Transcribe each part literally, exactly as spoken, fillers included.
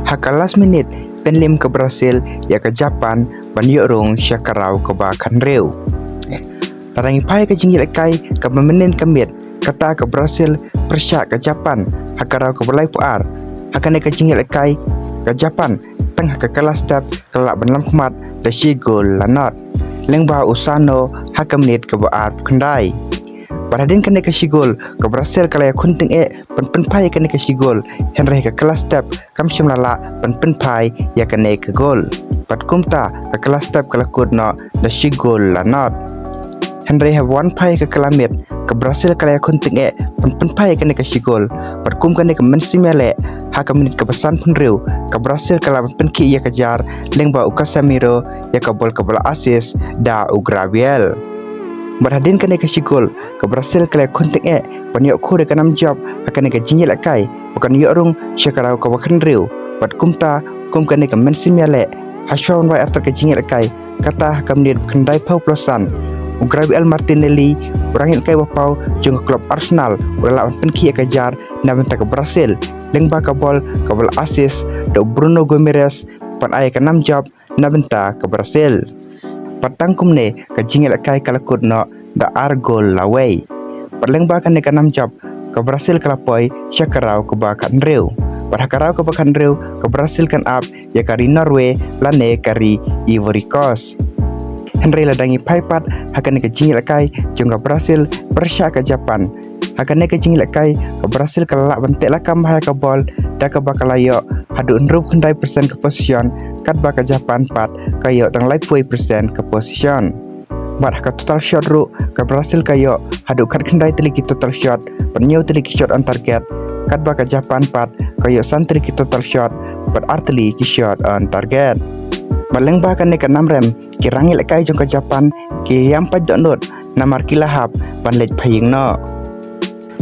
Ha ka last minute, pynliem ka Brazil ïa ka Japan ban ïoh rung sha ka round kaba khathynriew. Lada ngi phai ka jingïalehkai kaba mynnin ka miet, kata ka Brazil pyrshah ka Japan ha ka round kaba laiphew ar. Ha kane ka jingïalehkai, ka Japan tang ha ka kylla step ka la lah ban lam khmat da shi gol la not, lyngba u Sano ha ka minit kaba arphew khyndai. Bad hadien kane ka shi gol, ka Brazil ka la ïakhun tyngeh ban pynphai ïa kane ka shi gol, hynrei ha ka kylla step kam shym la lah ban pynphai ïa kane ka gol. Bad kumta ka kylla step ka la kut noh da shi gol la not. Hynrei haba wan phai ha ka kylla miet, ka Brazil ka la ïakhun tyngeh ban pynphai ïa kane ka shi gol. Bad kum kane ka mynsiem ïaleh, ha ka minit kaba sanphew hynriew, ka Brazil ka la lah ban pynkhih ïa ka jar, lyngba u Casemiro ïa ka bol kaba la assist da u Gabriel. Bad hadien kane ka shi gol, ka Brazil ka la ïakhun tyngeh ban ïoh khur ïa ka nam jop ha kane ka jingïalehkai, ba kan ïoh rung sha ka round kaba khathynriew. Bad kumta, kum kane ka mynsiem ïaleh, ha shuwa ban wai artat ka jingïalehkai, kata ha ka minit khyndai phew phew san, u Gabriel Martinelli, u rangïalehkai ba paw jong ka klub Arsenal, u la lah ban pynkhih ïa ka jar na bynta ka Brazil, lyngba ka bol kaba la assist da u Bruno Guimaraes, ban ai ïa ka nam jop na bynta ka Brazil. Bad tang kumne ka jingïalehkai ka la kut noh da ar gol la wei. Bad lyngba kane ka nam jop, ka Brazil ka la poi sha ka round kaba khathynriew. Bad ha ka round kaba khathynriew, ka Brazil kan ap ïa ka ri Norway lane ka ri Ivory Coast. Hynrei lada ngi phai pat ha kane ka jingïalehkai jong ka Brazil pyrshah ka Japan, ha kane ka jingïalehkai, ka Brazil ka la lah ban teh lakam bha ïa ka bol, da kaba ka la ïoh haduh hynriewphew khyndai percent ka possession, katba ka Japan pat ka ïoh tang laiphew percent ka possession. Bad ha ka total shot ruh, ka Brazil ka ïoh haduh khatkhyndai tylli ki total shot, bad hynñiew tylli ki shot on target, katba ka Japan pat ka ïoh san tylli ki total shot, bad ar tylli ki shot on target. Bad lyngba kane ka nam rem, ki rangïalehkai jong ka Japan ki ïam pait dohnud, namar ki la hap ban leit phai ïing noh.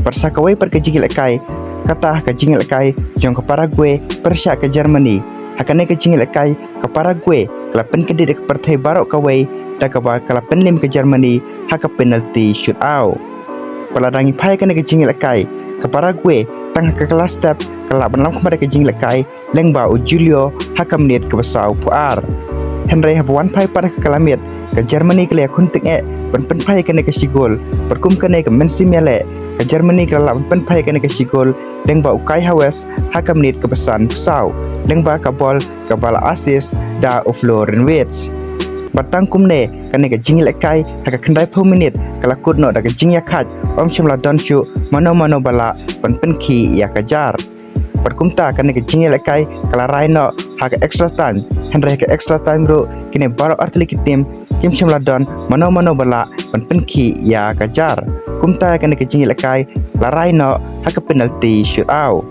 Bad sa kawei pat ka jingïalehkai, kata ka jingïalehkai jong ka Paraguay pyrshah ka Germany. Ha kane ka jingïalehkai, ka Paraguay ka la pynkyndit ïa ka pyrthei baroh kawei, da kaba ka la pynliem ka Germany ha ka penalty shootout. Bad lada ngi phai kane ka jingïalehkai, ka Paraguay tang ha ka kylla step ka la lah ban lam khmat ïa ka jingïalehkai, lyngba u Julio ha ka minit kaba sawphew ar. Hynrei haba wan phai pat ha ka kylla miet, ka Germany ka la ïakhun tyngeh ban pynphai ïa kane ka shi gol. Bad kum kane ka mynsiem ïaleh, ka Germany ka la lah ban pynphai ïa kane ka shi gol, lyngba u Kai Havertz ha ka minit kaba sanphew saw, lyngba ka bol kaba la assist da u Florian Wirtz. Bad tang kumne, kane ka jingïalehkai ha ka khyndaiphew minit ka la kut noh da ka jingïakhaid, ym shym la don shuh mano mano ba lah ban pynkhih ïa ka jar. Bad kumta kane ka jingïalehkai ka la rai noh ha ka extra time. Hynrei ha ka extra time ruh, kine baroh artylli ki team kim shym la don mano mano ba lah ban pynkhih ïa ka jar. Kumta kane ka jingïalehkai ka la rai noh ha ka penalty shootout.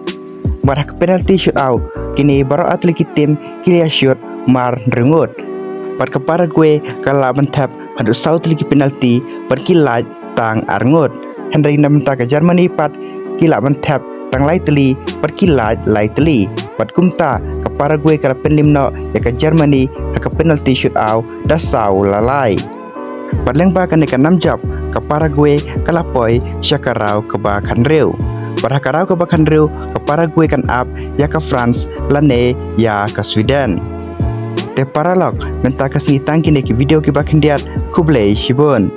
Bad ha ka penalty shootout, kine baroh artylli ki team ki la ïa shoot mar hynriew ngut. Bad ka Paraguay ka la lah ban thep haduh saw tylli ki penalty, bad ki lait tang ar ngut. Hynrei na bynta ka Germany pat, ki lah ban thep tang lai tylli, bad ki lait lai tylli. Bad kumta ka Paraguay ka la pynliem noh ïa ka Germany ha ka penalty shootout da saw la lai. Bad lyngba kane ka nam jop, ka Paraguay ka la poi sha ka round kaba khathynriew. Bad ha ka round kaba khathynriew, ka Paraguay kan ap ïa ka France lane ïa ka Sweden. Te paralok, mynta ka sngi tang kine ki video kiba khyndiat, khublei shibun.